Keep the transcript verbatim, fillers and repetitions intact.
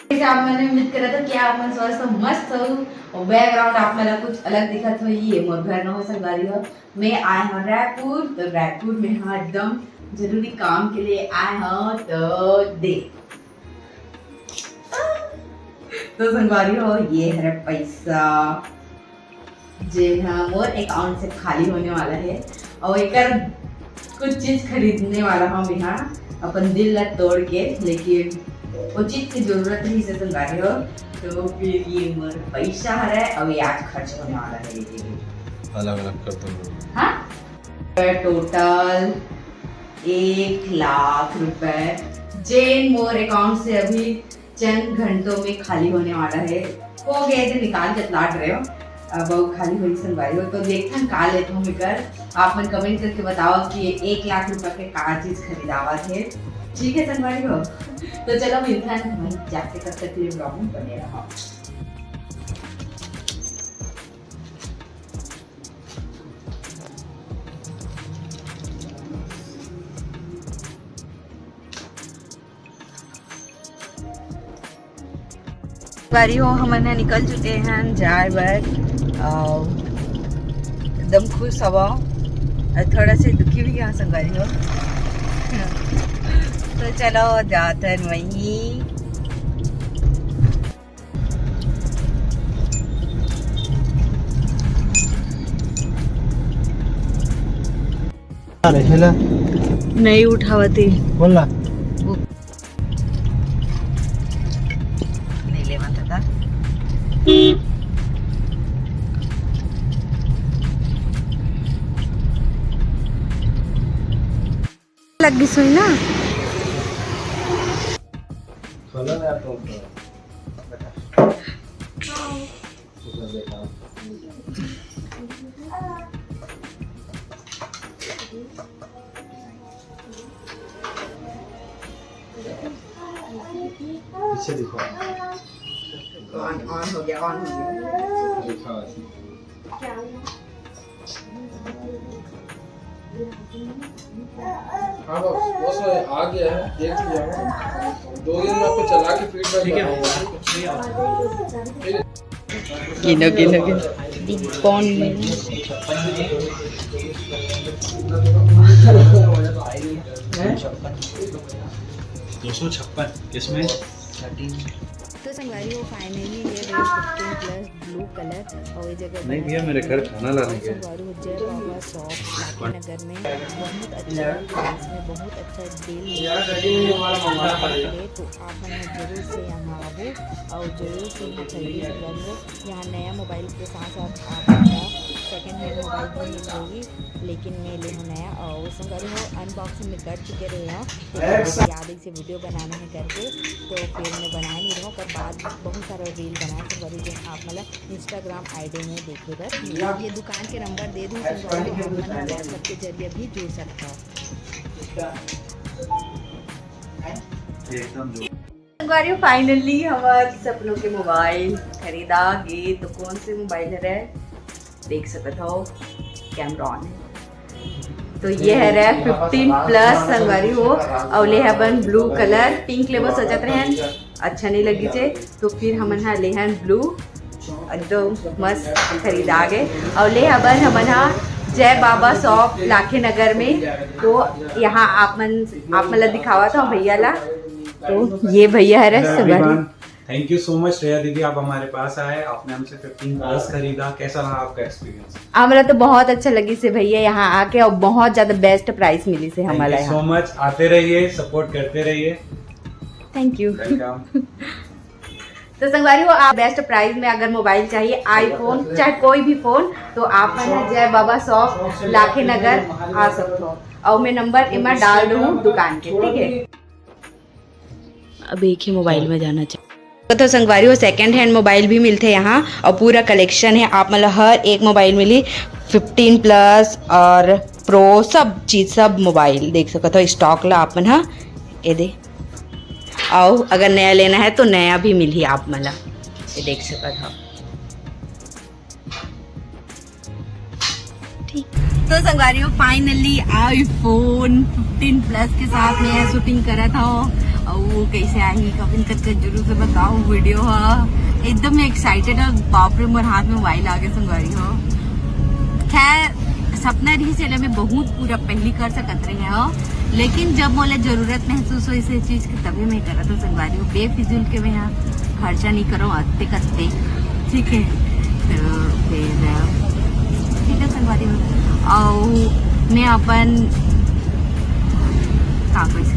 जैसे आप मन उम्मीद करत हो कि आप मन स्वस्थ हो, मस्त हो, और बैकग्राउंड आप मन ला कुछ अलग दिखत हो, ये मोर घर न हो संगवारी हो। मैं आए हूँ रायपुर, तो रायपुर में हाँ एकदम जरूरी काम के लिए आए हूँ, तो दे तो संगवारी हो, ये हरे पैसा, जे हा मोर अकाउंट से खाली होने वाला है, और एकर कुछ चीज खरीदने वाला हूँ मैं हा अपन दिल ला तोड़ के, लेकिन वो चीज की जरूरत नहीं से संगवारी हो, तो फिर ये मोर पैसा हरे, और ये आज खर्च होने वाला है, ये अलग अलग कर दो। हाँ, टोटल एक लाख रुपए जेन मोर अकाउंट से अभी चंद घंटों में खाली होने वाला है। हो गए थे निकाल के लाट रहे हो, अब वो खाली होई संगवारी हो, तो देखथन का लेत हूँ मैं कर। आप मन कमेंट करके बताओ कि ये एक लाख रुपए के का चीज खरीदावा थे। ठीक है संगवारी हो, तो चलो मिलथन वहीं जाके, तब तक के लिए ब्लॉग में बने रहो। बारी हो, हमन ह निकल चुके हैं जाए बर, और एकदम खुश हवा और थोड़ा से दुखी भी यहाँ संगवारी हो। तो चलो जाते हैं वहीं। अरे हेला नहीं उठावती। बोल ना। वो नहीं लेवा था। लग गई सुई ना। पीछे दिखा। ऑन, ऑन हो गया, ऑन हो गया। दिखा। हाँ बॉस, बॉस, मैं आ गया है, देख लिया हूँ। दो दिन में आपको चला के फीडबैक ठीक है। बताऊंगा। ठीक है। गिनो, गिनो, गिनो। कौन में? दो सौ छप्पन। किसमें? तो संगवारी हो, finally ये रही fifteen plus blue colour। और ये जगह नहीं भैया, मेरे घर खाना लाने गए। संगवारी हो, जय बाबा शॉप लाखी नगर में बहुत अच्छा price में बहुत अच्छा deal मिलता है। तो आप मन जरूर से यहाँ आवो और जरूर से यहाँ खरीदी। संगवारी हो, यहाँ नया मोबाइल के साथ साथ आप second hand मोबाइल भी मिल जाएगी, लेकिन मैं ले हूँ नया। और संगवारी हो, unboxing में कर चुके रहे हो, तो याद से वीडियो बनाना है करके, तो फिर मैं बनाए नहीं रहूँ, पर बाद बहुत सारा रील बनाए संगवारी, जो आप मतलब Instagram ID में देखे बर। ये दुकान के नंबर दे दूँ संगवारी, आप मन WhatsApp के जरिए भी जुड़ सकता हो। एकदम जो संगवारी, finally हमार सपनों के मोबाइल खरीदा गे। तो कौन से मोबाइल है रे? देख सकत हो, कैमरा ऑन है। तो ये है रे fifteen plus संगवारी हो, और ले हन blue colour। Pink लेबो सोचत रहन, अच्छा नहीं लगी थे, तो फिर हमन हा ले हन blue, एकदम मस्त खरीदा गे। और ले हन हमन हा जय बाबा शॉप लाखे नगर में। तो यहाँ आप मन, आप मन ला दिखावत हूँ भैया ला। तो ये भैया है रे संगवारी। Thank you so much Shreya दीदी, आप हमारे पास आए, आपने हमसे fifteen plus खरीदा, कैसा रहा आपका experience? हमला तो बहुत अच्छा लगी से भैया यहाँ आके, और बहुत ज्यादा best price मिली से हमला। Thank you so much, आते रहिए, support करते रहिए। Thank you। Welcome। तो संगवारी हो, आप best price में अगर मोबाइल चाहिए, iPhone चाहे कोई भी फोन, तो आप मन जय बाबा शॉप लाखे नगर आ सकते हो, और मैं नंबर एमा डाल दूँ दुकान के, ठीक है। अब एक ही मोबाइल में जाना चाहिए। तो संगवारी हो, second hand मोबाइल भी मिलते यहाँ, और पूरा collection है। आप मतलब हर एक मोबाइल मिली, fifteen plus और Pro, सब चीज, सब मोबाइल देख सकत हो। Stock ला आप मन हा ये दे, और अगर नया लेना है तो नया भी मिली आप मन ला, ये देख सकत हो। ठीक। तो संगवारी हो, finally iPhone fifteen plus के साथ में shooting करा था। अउ वो कैसे आही, comment करके जरूर से बताओ। वीडियो ह एकदम एक्साइटेड है, बाप रे, मोर हाथ में मोबाइल आगे संगवारी हो। खैर, सपना रही से मैं बहुत पूरा पहली कर सकत रहे हो, लेकिन जब मोला जरूरत महसूस हो इसे चीज के, तभी मैं करत हूँ संगवारी हो। बेफिजूल के मैं यहाँ खर्चा नहीं करो अत्ते कत्ते, ठीक है। तो फिर ठीक है संगवारी हो, अउ मैं अपन का कैसे